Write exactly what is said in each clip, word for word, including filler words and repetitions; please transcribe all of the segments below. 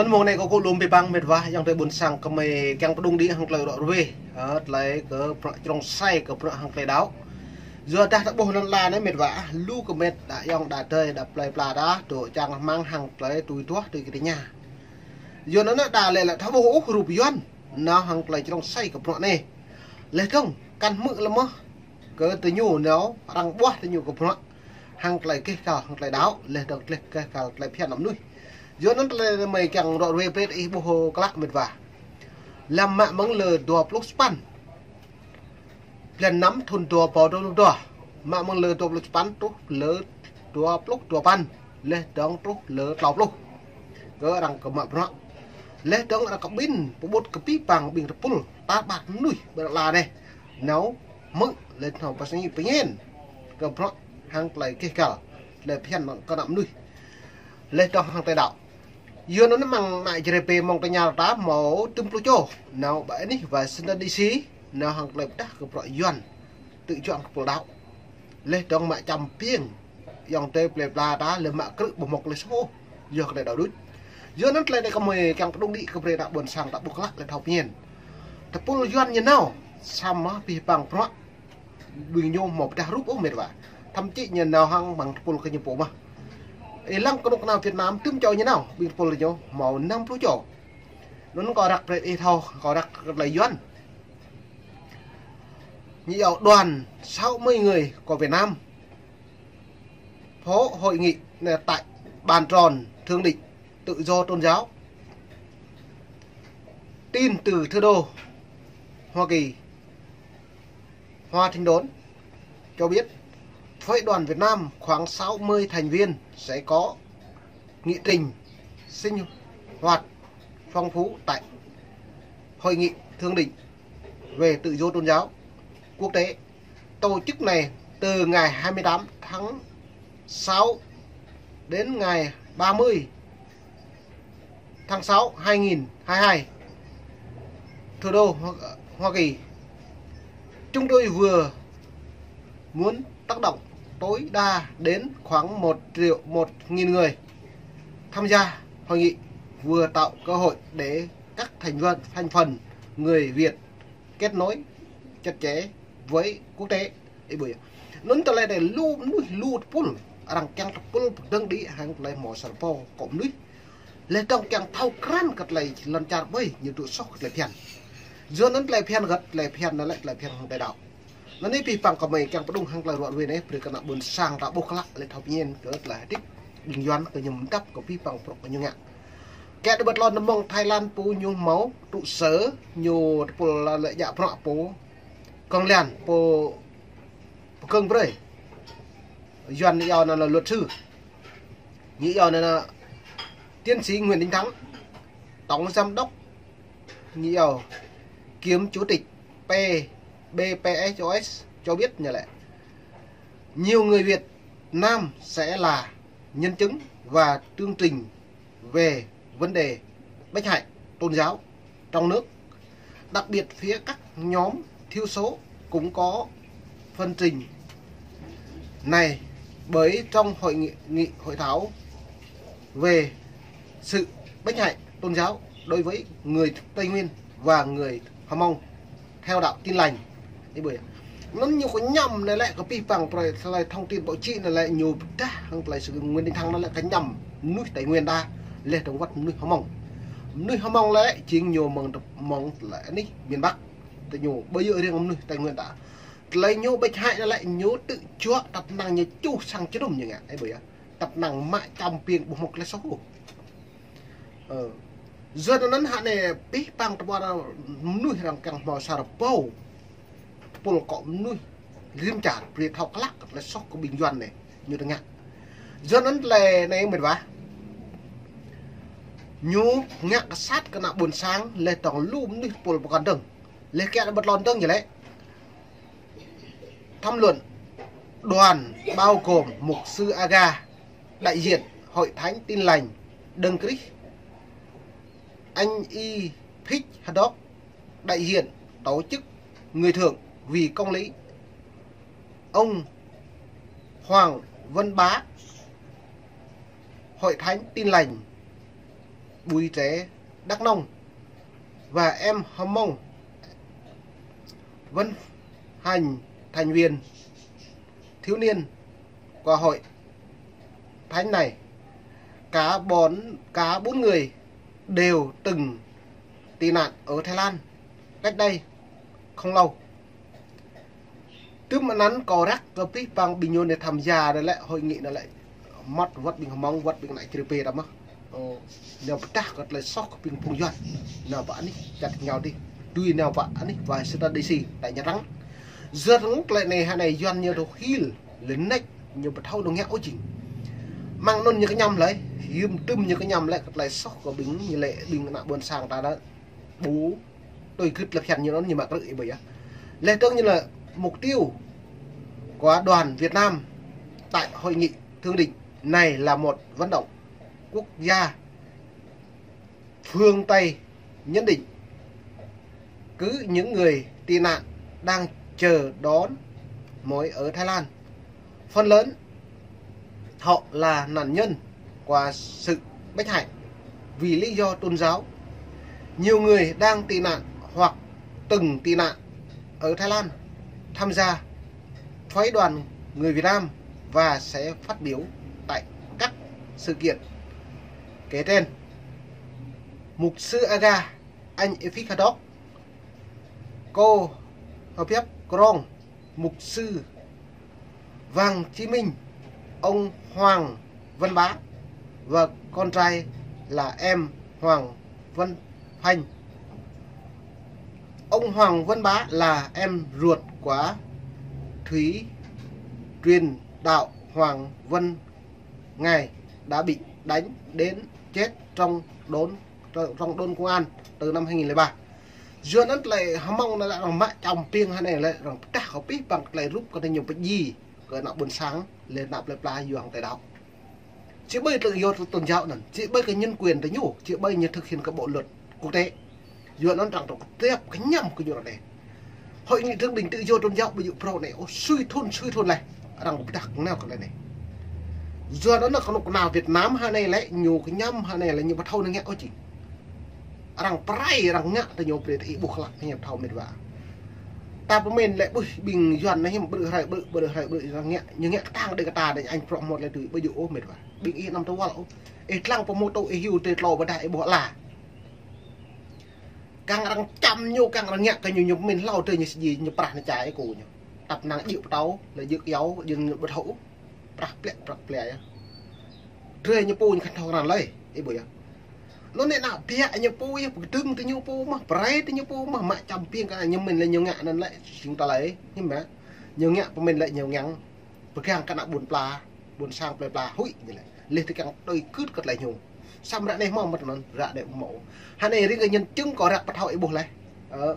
Anŭn mơ̆ng anai kâo kơkuh lŏm abih bang mĕt wa, ayŏng adơi ƀôn sang gơmơi kiăng pơdŏng đĭ hăng tơlơi ră ruai, ơ, tơlơi kơ prăk črông sai kơ prăk hăng tơlơi đaŏ. Yua dah ta ƀuh anŭn la anai mĕt wa, ah, lu kơ mĕt đa ayŏng đa adơi đa plơi pla đa, dŏ čang rơmang hăng tơlơi tui tuah tui kơ tơña. Yua anŭn đa lĕ lĕ ta ƀuh ôh rup Yuan, nao hăng tơlơi črông sai kơ prăk anai. Laih dơ̆ng, kăn hmư̆ lơ̆m mơ̆ kơ tơñu nao, arăng ƀuah tơñu kơ prăk hăng tơlơi keh kal, hăng tơlơi đaŏ, laih dơ̆ng tơlơi keh kal, tơlơi phiăn mơnuih. Yua anŭn tơlơi gơmơi kiăng ră ruai brơi ih ƀuh klă mĕt wa. Lăm mă mơ̆ng lơ dua pluh sapăn, blan năm thŭn dua rơbâo dua pluh dua. Mă mơ̆ng lơ dua pluh sapăn truh lơ dua pluh dua păn. Laih dơ̆ng truh lơ klâo pluh. Kơ arăng kơ mă prăk. Laih dơ̆ng arăng kơ ƀing pơƀut kơ abih bang ƀing tơpul. Tar ƀar mơnuih ƀơi lŏn la anai. Nao hmư̆ laih nao pơsĭ pơñen kơ prăk hăng tơlơi keh kal, tơlơi phiăn kơ ană mơnuih. Laih dơ̆ng hăng tơlơi đaŏ. Yua anŭn mơ̆ng anai Jrai pê mơ̆ng tơña ta hmâo tơm pluh čô nao ƀơi anih Washington D C, nao hăng tơlơi pơdah kơ prăk Yuan tŭ juă kơ tơpul đaŏ. Laih dơ̆ng mă čăm piêng ayŏng adơi plơi pla ta lĕ mă krư̆ ƀu hmâo tơlơi soh ôh. Yua kơ tơlơi đaŏ đôč. Yua anŭn tơlơi anai gơmơi kiăng pơdŏng đĭ kơ brơi ană ƀôn sang ta ƀuh klă laih thâo pơñen. Tơpul Yuan ñu nao, samơ̆ abih bang prăk ƀing ñu hmâo pơdah rup ôh mĕt wa. Thậm chí ñu nao hăng mơ̆ng tơpul kơ ñu pô mơ̆n. Ih lăng kơnuk kơna Việt Nam tơm čô ñu nao, ƀing tơpul ñu hmâo năm pluh čô. Anŭn kâo răk brơi ih thâo, kâo răk tơlơi Yuan. Ñu iâu đoàn sáu mươi người của Việt Nam phó hội nghị, ờ, tại bàn tròn thượng đỉnh tự do tôn giáo. Tin từ thủ đô Hoa Kỳ, Washington cho biết, phái đoàn Việt Nam khoảng sáu mươi thành viên sẽ có nghị trình sinh hoạt phong phú tại hội nghị thượng đỉnh về tự do tôn giáo quốc tế tổ chức này từ ngày hai mươi tám tháng sáu đến ngày ba mươi tháng sáu hai nghìn hai mươi hai, thủ đô Hoa, Hoa Kỳ. Chúng tôi vừa muốn tác động tối đa đến khoảng một triệu một nghìn người tham gia hội nghị, vừa tạo cơ hội để các thành viên, thành phần người Việt kết nối chặt chẽ với quốc tế. Ih ƀuh yơh. Anŭn tơlơi anai lu mơnuih lu tơpul, arăng kiăng tơpul pơdŏng đĭ hăng tơlơi hmâo sa rơbâo kơ mơnuih. Laih dơ̆ng kiăng thâo krăn kơ tơlơi lŏn čar ƀơi ñu tŭ soh kơ tơlơi phiăn. Yua anŭn tơlơi phiăn gơ̆t, tơlơi phiăn anŭn lĕ tơlơi phiăn hăng tơlơi đaŏ. Anŭn anai abih bang gơmơi kiăng pơdŏng hăng tơlơi ră ruai anai, brơi kơ ană ƀôn sang ta ƀuh klă laih thâo pơñen kơ tơlơi hơdip ƀing Yuan kơ ñu mơ̆n dăp kơ abih bang prăk kơ ñu ngă. Kơ đơ ƀơi lŏn mơ̆ng Thái Lan pô ñu hmâo trụ sở, ñu tơpul lĕ djă prăk pô kơ̆ng lian, pô pơkơ̆ng brơi. Yuan ñu iâu anŭn là luật sư. Ñu iâu anŭn là tiến sĩ Nguyễn Đình Thắng, tổng giám đốc, ñu iâu kiêm chủ tịch P, B P S O S cho biết như lĕ, nhiều người Việt Nam sẽ là nhân chứng và tường trình về vấn đề bách hại tôn giáo trong nước, đặc biệt phía các nhóm thiểu số cũng có phần trình này, bởi trong hội nghị, nghị hội thảo về sự bách hại tôn giáo đối với người Tây Nguyên và người Hmông theo đạo Tin Lành. Ih ƀuh yơh. Anŭn ñu kơ ñăm anai lĕ kơ abih bang brơi tơlơi thông tin báo chí anai lĕ ñu pơdah hăng tơlơi sư Nguyễn Đình Thắng anai lĕ kơ ñăm mơnuih Tây Nguyên đa, laih dơ̆ng wơ̆t mơnuih Hmông. Mơnuih Hmông lĕ jing ñu mơ̆ng, mơ̆ng tơlơi anih miền Bắc. Tơ ñu ƀơi yơh riêng mơnuih Tây Nguyên đa. Tơlơi ñu bách hại anai lĕ ñu tŭ juă tăp năng ñu čuh sang jơnum ñu ngă. Ih ƀuh yơh. Tăp năng mă čăm piêng ƀu hmâo tơlơi soh ôh. Ơ. Yua anŭn hă anai abih bang tơpul mơnuih arăng kiăng hmâo sa rơbâo tơpul kơ mơnuih rĭm čar brơi thâo klă kơ tơlơi soh kơ ƀing Yuan anai ñu tơngă. Yua anŭn tơlơi anai mĕt wa. Ñu ngă kơ sat kơ ană ƀôn sang laih dơ̆ng lu mơnuih tơpul pơkŏn dơ̆ng. Laih kiăng ƀơi lŏn dơ̆ng ñu lĕ. Tham luận, đoàn bao gồm mục sư Aga, đại diện Hội Thánh Tin Lành Đấng Christ, anh Y Phích Haddock, đại diện tổ chức Người Thượng vì Công lý, ông Hoàng Văn Bá, Hội Thánh Tin Lành Bùi Trễ, Đắk Nông và em Hmông vẫn hành thành viên thiếu niên của hội thánh này. Cả bọn, cả bốn người đều từng tị nạn ở Thái Lan cách đây không lâu. Tơm anăn kâo răk kơ pih păng ƀing ñu nao tham gia anai lĕ hội nghị anai lĕ. Mơ̆t wơ̆t ƀing Hmông, wơ̆t ƀing ană Čư̆ Rơpê ta mơ̆n. Ơ, nao pơdah kơ tơlơi soh kơ ƀing phung Yuan. Nao pơ anih čar ñu dih. Tui nao pơ anih wai sơta đê si, ta ña răng. Yua răng tơlơi anai hơnai Yuan ñu rơhil, lĕ nĕč, ñu ƀu thâo nao ngă ôh jing. Mơ̆ng anŭn ñu kơñăm lĕ, hiư̆m tơm ñu kơñăm lĕ kơ tơlơi soh kơ ƀing ñu lĕ ƀing ană ƀôn sang ta đa. Ƀu tui gĭt lĕ phiăn ñu anŭn ñu mă krư̆ ih ƀơi yơh. Lĕ tơ̆ng ñu lĕ mục tiêu của đoàn Việt Nam tại hội nghị thượng đỉnh này là một vận động quốc gia phương Tây nhận định cứ những người tị nạn đang chờ đón mới ở Thái Lan. Phần lớn họ là nạn nhân của sự bách hại vì lý do tôn giáo. Nhiều người đang tị nạn hoặc từng tị nạn ở Thái Lan tham gia phái đoàn người Việt Nam và sẽ phát biểu tại các sự kiện kể trên. Mục sư Aga, anh Ephikadok, cô Hợp Hiệp Krong, mục sư Vàng Chí Minh, ông Hoàng Văn Bá và con trai là em Hoàng Văn Phanh. Ông Hoàng Văn Bá là em ruột của Thủy Truyền Đạo Hoàng Văn. Ngài đã bị đánh đến chết trong đồn, trong, trong đồn công an từ năm hai nghìn lẻ ba. Yua anŭn tơlơi Hmông anai lĕ arăng mă čăm piêng hơnai lĕ arăng pơdah kơ pih păng tơlơi rup kơ ñu pơjing kơ ană ƀôn sang lĕ ană plơi pla yua hăng tơlơi đaŏ. Či ƀơi tơlơi yua tôn giáo anŭn, či ƀơi kơ nhân quyền tơ ñu, či ƀơi ñu thực hiện kơ bộ luật quốc tế. Yua anŭn arăng tŏ kơtĕp kơñăm kơ ñu ră anai. Hội nghị thượng đỉnh tự do tôn giáo ƀu djơ̆ phrâo anai, ôh, sui thun, sui thun leh. Arăng pơdah kơnao kơ leh anai. Yua anŭn kơnuk kơna Việt Nam hơnai lĕ, ñu kơñăm hơnai lĕ, ñu ƀu thâo nao ngă ôh jing. Arăng pơrai, arăng ngă tơ ñu brơi tơ ih ƀuh klă, hiư̆m thâo mĕt wa. Ta pơmĭn lĕ ƀuh ƀing Yuan anai hiư̆m brơi hrơi brơi, brơi hrơi brơi arăng ngă, ñu ngă kơtang đơi kơta đơi, añ prŏ hmŏt lĕ tui, ƀu djơ̆ ôh mĕt wa. Ƀing ih anăm tơwăl ôh. Ih lăng pơ mô tô ih hyu tơ tlâo ƀôdah ih ƀuh ala. Kiăng arăng čăm ñu, kiăng arăng ngă kơ ñu, ñu pơmĭn hlâo tơ ñu sơji, ñu prah ñu čai kơ ñu. Tăp năng djơ̆ pơtâo, lĕ djơ̆ kyâo, djơ̆ ñu ƀu thâo. Prah plĕ, prah plĕ yơh. Drơi ñu pô ñu khăn thâo krăn lơi, ih ƀuh yơh. Anŭn anai ană biă ñu pô yơh, pơkơdơ̆ng tơ ñu pô mơ̆n, pơrai tơ ñu pô mơ̆n, mă čăm piêng kơ ñu pơmĭn lĕ ñu ngă anŭn lĕ, jing tơlơi, hiư̆m mă. Ñu ngă pơmĭn lĕ ñu ngă, pơgang kơ ană ƀôn pla, ƀôn sang plơi pla huĭ ñu lĕ. Leh tơ kiăng tui gưt kơ tơlơi ñu. Samơ̆ ră anai hmâo mơ̆t anŭn, ră anai hmâo. Hơnai rĭng kơ nhân chứng kâo răk pơthâo ih ƀuh leh. Ơ.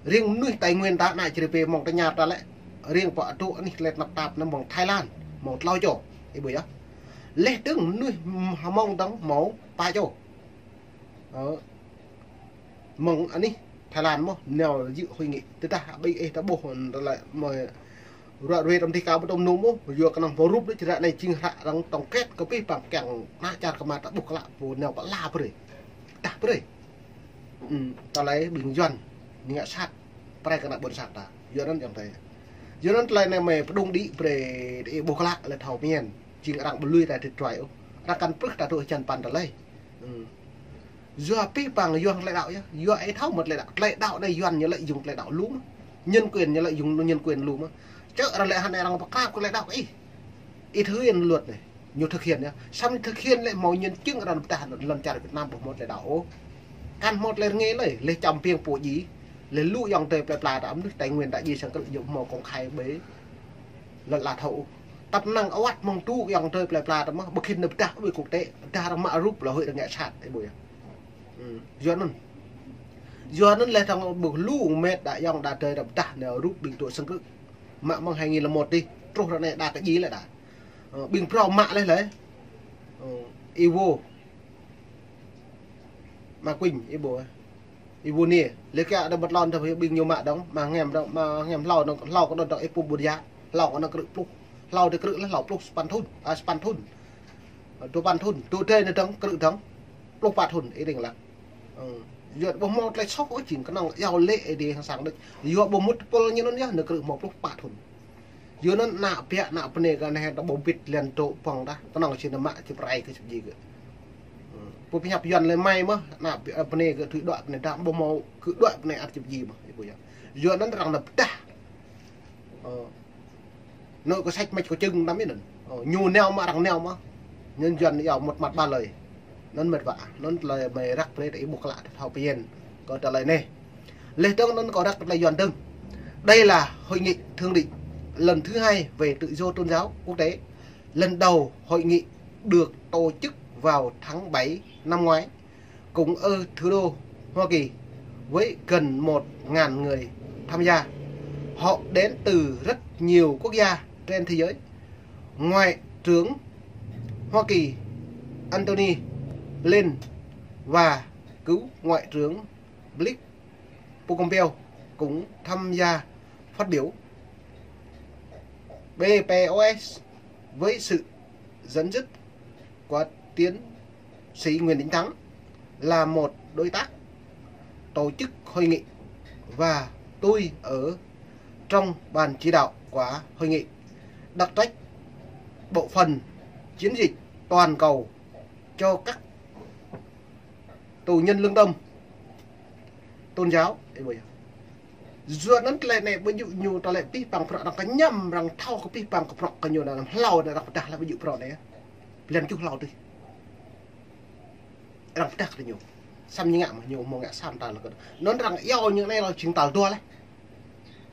Rĭng mơnuih Tây Nguyên ta, ană Čư̆ Rơpê mơ̆ng tơña ta lĕ. Rĭng pơ adrô̆ anih lĕ tơnap tap anŭn mơ̆ng Thái Lan, mơ̆ng tlâo čô. Ih ƀuh yơh. Leh tơ̆ng mơnuih Hmông dơ̆ng mơ̆ng pă čô. Ơ. Mơ̆ng anih Thái Lan mơ̆n, nao djơ̆ hội nghị. Tơdah ƀing ih ta ƀuh, ta lĕ mơ̆ ruă ruê tơm tih kâo ƀu tŭm num ôh, yua kơnơ̆ng pơrup đôč ră anai jing hră arăng tổng kết kơ pih păng kiăng ană čar kơmar ta ƀuh klă pô nao pơ ala brơi. Tah brơi. Ưm, tơlơi ƀing Yuan, ñu ngă sat, pơrai kơ ană ƀôn sang ta. Yua anŭn yơh tơ. Yua anŭn tơlơi anai mơi pơdŏng đĭ brơi, đĭ ƀuh klă lĕ thâo mĭn. Jing arăng ƀu lui ta tĭt truai ôh. Arăng kăn prưh ta tŭ hơjăn păn tơlơi. Ưm. Yua pih păng Yuan tơlơi đaŏ yơh. Yua ih thâo mơ̆ tơlơi đaŏ. Tơlơi đaŏ anai Yuan ñu lĕ yŭng tơlơi đaŏ lu mơ̆n. Nhân quyền ñu lĕ yŭng nhân quyền lu mơ̆n. Čơ arăng lĕ hơnai arăng pơkrap kơ tơlơi đaŏ kơ ih. Ih thực hiện luật anai. Ñu thực hiện yơh. Samơ̆ ñu thực hiện lĕ hmâo nhân chứng arăng pơdah lŏn čar Việt Nam ƀu hmâo tơlơi đaŏ ôh. Kăn hmâo tơlơi rơngiă lơi. Leh čăm piêng pô djai. Leh lu ayŏng adơi plơi pla ta mơnuih Tây Nguyên ta djai sang krư̆ yơh hmâo công khai ƀơi lŏn ala thâo. Tăp năng awăt mơ̆ng tŭ ayŏng adơi plơi pla ta mơ̆n, ƀu khĭn nao pơdah ƀơi quốc tế, pơdah arăng mă rup lĕ hơi arăng ngă sat, ih ƀuh yơh. Ưm, yua anŭn. Yua anŭn leh tơ̆ng ƀuh lu mĕt đa ayŏng đa adơi ta pơdah nao rup ƀing tŭ sang krư̆. Mă mơ̆ng hai nghìn lẻ một dih, truh ră anai đa kơ djai lĕ đa. Ơ, ƀing phrâo mă leh lĕ. Ơ, Ivo. Mă Quynh, ih ƀuh. Ih ƀuh anai, leh kiăng đa ƀơ̆t lŏn tơ ƀing ñu mă dơ̆ng, mă ngem dơ̆ng, mă ngem hlâo dơ̆ng, hlâo kơ đon dơ̆ng ih pô ƀu djă, hlâo kơ anŭn krư̆ pluh, hlâo tơ krư̆ leh hlâo pluh sapăn thŭn, a, sapăn thŭn. Ơ, dua păn thŭn, tŭ tơi anai dơ̆ng, krư̆ dơ̆ng. pluh pă thŭn, ih ring lah. Ơ, yua ƀu hmâo tơlơi soh ôh, jing kơnơ̆ng iâu laĭ Ơi Adai hăng sang đôč. Yua ƀu mŭt tơpul ñu anŭn yơh, ñu krư̆ hmâo pluh pă thŭn. Yua anŭn ană ƀă ană bơnai gơ̆ anai ta ƀu bĭt lĕ dŏ pơ̆ng tah, kơnơ̆ng či nao mă či pơrai kơ čơp ji gơ̆. Ơ, pô pơhiăp Yuan lĕ mai mơ̆, ană ƀă-, bơnai gơ̆ tui đuaĭ bơnai, ta ƀu hmâo kơ đuaĭ bơnai ăt čơp ji mơ̆, ih ƀuh yơh. Yua anŭn arăng nao pơdah. Ơ, Nội có sách mách có chứng lắm ấy nè. Ơ, ñu nao mă, arăng nao mă. Nhân dân iâu một mặt ba lời. Anŭn mĕt wa, anŭn tơlơi mơi răk brơi ta ih ƀuh klă ta thâo pơyên. Kâo trả lời anai. Laih dơ̆ng anŭn kâo răk tơlơi Yuan dơ̆ng. Đây là hội nghị thượng đỉnh lần thứ hai về tự do tôn giáo quốc tế. Lần đầu hội nghị được tổ chức vào tháng bảy năm ngoái, cũng ở thủ đô Hoa Kỳ, với gần một ngàn người tham gia. Họ đến từ rất nhiều quốc gia trên thế giới. Ngoại trưởng Hoa Kỳ Antony Blinken và cựu Ngoại trưởng Blake Pompeo cũng tham gia phát biểu. B P O S với sự dẫn dắt của tiến sĩ Nguyễn Đình Thắng là một đối tác tổ chức hội nghị và tôi ở trong ban chỉ đạo của hội nghị, đặc trách bộ phận chiến dịch toàn cầu cho các tù nhân lương tâm tôn giáo. Ê, ƀuh yơh. Yua anŭn tơlơi anai ƀu djơ̆ ñu tơlơi pih pang prŏk, arăng kơñăm, arăng thâo kơ pih pang kơ prŏk kơ ñu anŭn, hlâo anŭn arăng pơdah laih ƀu djơ̆ prŏk anai. Blan tơjuh hlâo tih. Arăng pơdah kơ ñu. Samơ̆ ñu ngă mơ̆, ñu hmâo ngă sa mơta lĕ kơ. Anŭn arăng iâu ñu anai lĕ jing tal dua laih.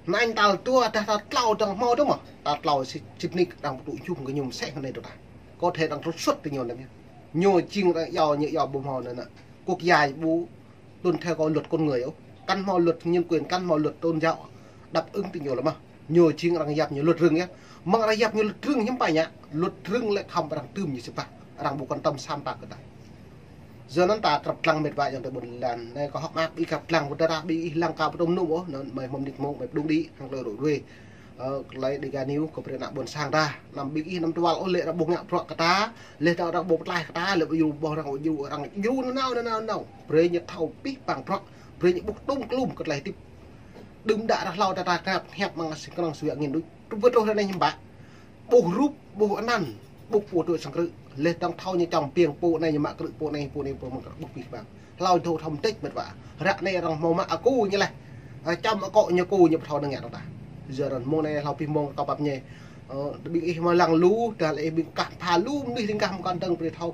Anŭn tal dua dah tal tlâo dơ̆ng hmâo dơ̆ng mơ̆. Tal tlâo sĭt, sĭt nik arăng pơtŭ jum kơ ñu mơsĕh anai dơ̆ng tah. Kâo thâo arăng trục xuất kơ ñu anŭn yơh. Ñu jing arăng iâu, ñu iâu ƀu hmâo anŭn. Quốc gia ƀu tuân theo kơ luật con người ôh. Kăn hmâo luật nhân quyền, kăn hmâo luật tôn giáo đáp ứng tơ ñu lĕ mơ̆. Ñu jing arăng yap ñu luật rừng yơh. Mơ̆ng arăng yap ñu luật rừng hiư̆m pă ñu. Luật rừng lĕ khŏm arăng tưm ñu sĭt pă. Arăng ƀu quan tâm sa mơta kơ ta. Yua anŭn ta krăp lăng mĕt wa ayŏng adơi ƀôn lan. Anai kâo hơ̆k mơak ƀing ih krăp lăng ƀu ta rah ƀing ih lăng kâo ƀu tŭm nŭm ôh. Anŭn mơi hmâo mơnit mông mơi pơdŏng đĭ hăng tơlơi rŭ ruai. Ơ, tơlơi Dega News kơ brơi ană ƀôn sang ta. Anăm ƀing ih anăm tơwăl ôh lĕ arăng ƀu ngă prŏk kơ ta. Laih dơ̆ng arăng ƀu pơtlaih kơ ta, lĕ ƀu djru ƀôh arăng ƀu djru, arăng djru nanao, nanao, nanao. Brơi ñu thâo pih pang prŏk, brơi ñu ƀuh tŭm klum kơ tơlơi hơdip. Đưm đă ră hlâo ta ta krăp hiăp mơ̆ng asing kơnơ̆ng sui angin đôč. Truh ƀơi truh ră anai hiư̆m pă. Ƀuh rup, ƀuh anăn, ƀuh pô tui sang krư̆. Laih dơ̆ng thâo ñu čăm piêng pô anai ñu mă krư̆ pô anai, pô anai, pô mă krư̆ ƀuh pih pang. Hlâo thâo thâo mơdĕč mĕt wa. Ră anai arăng hmâo mă akŏ ñu laih. Ơ, čăm akŏ ñu akŏ ñu ƀu thâo năng ngă dơ̆ng tah. Yua anŭn mông anai hlâo pih mông kâo pap ñe. Ơ, ƀing ih mơ̆ lăng lu, dah lĕ ih ƀing kah pha lu, mơnuih ring kah mơkăn dơ̆ng brơi thâo.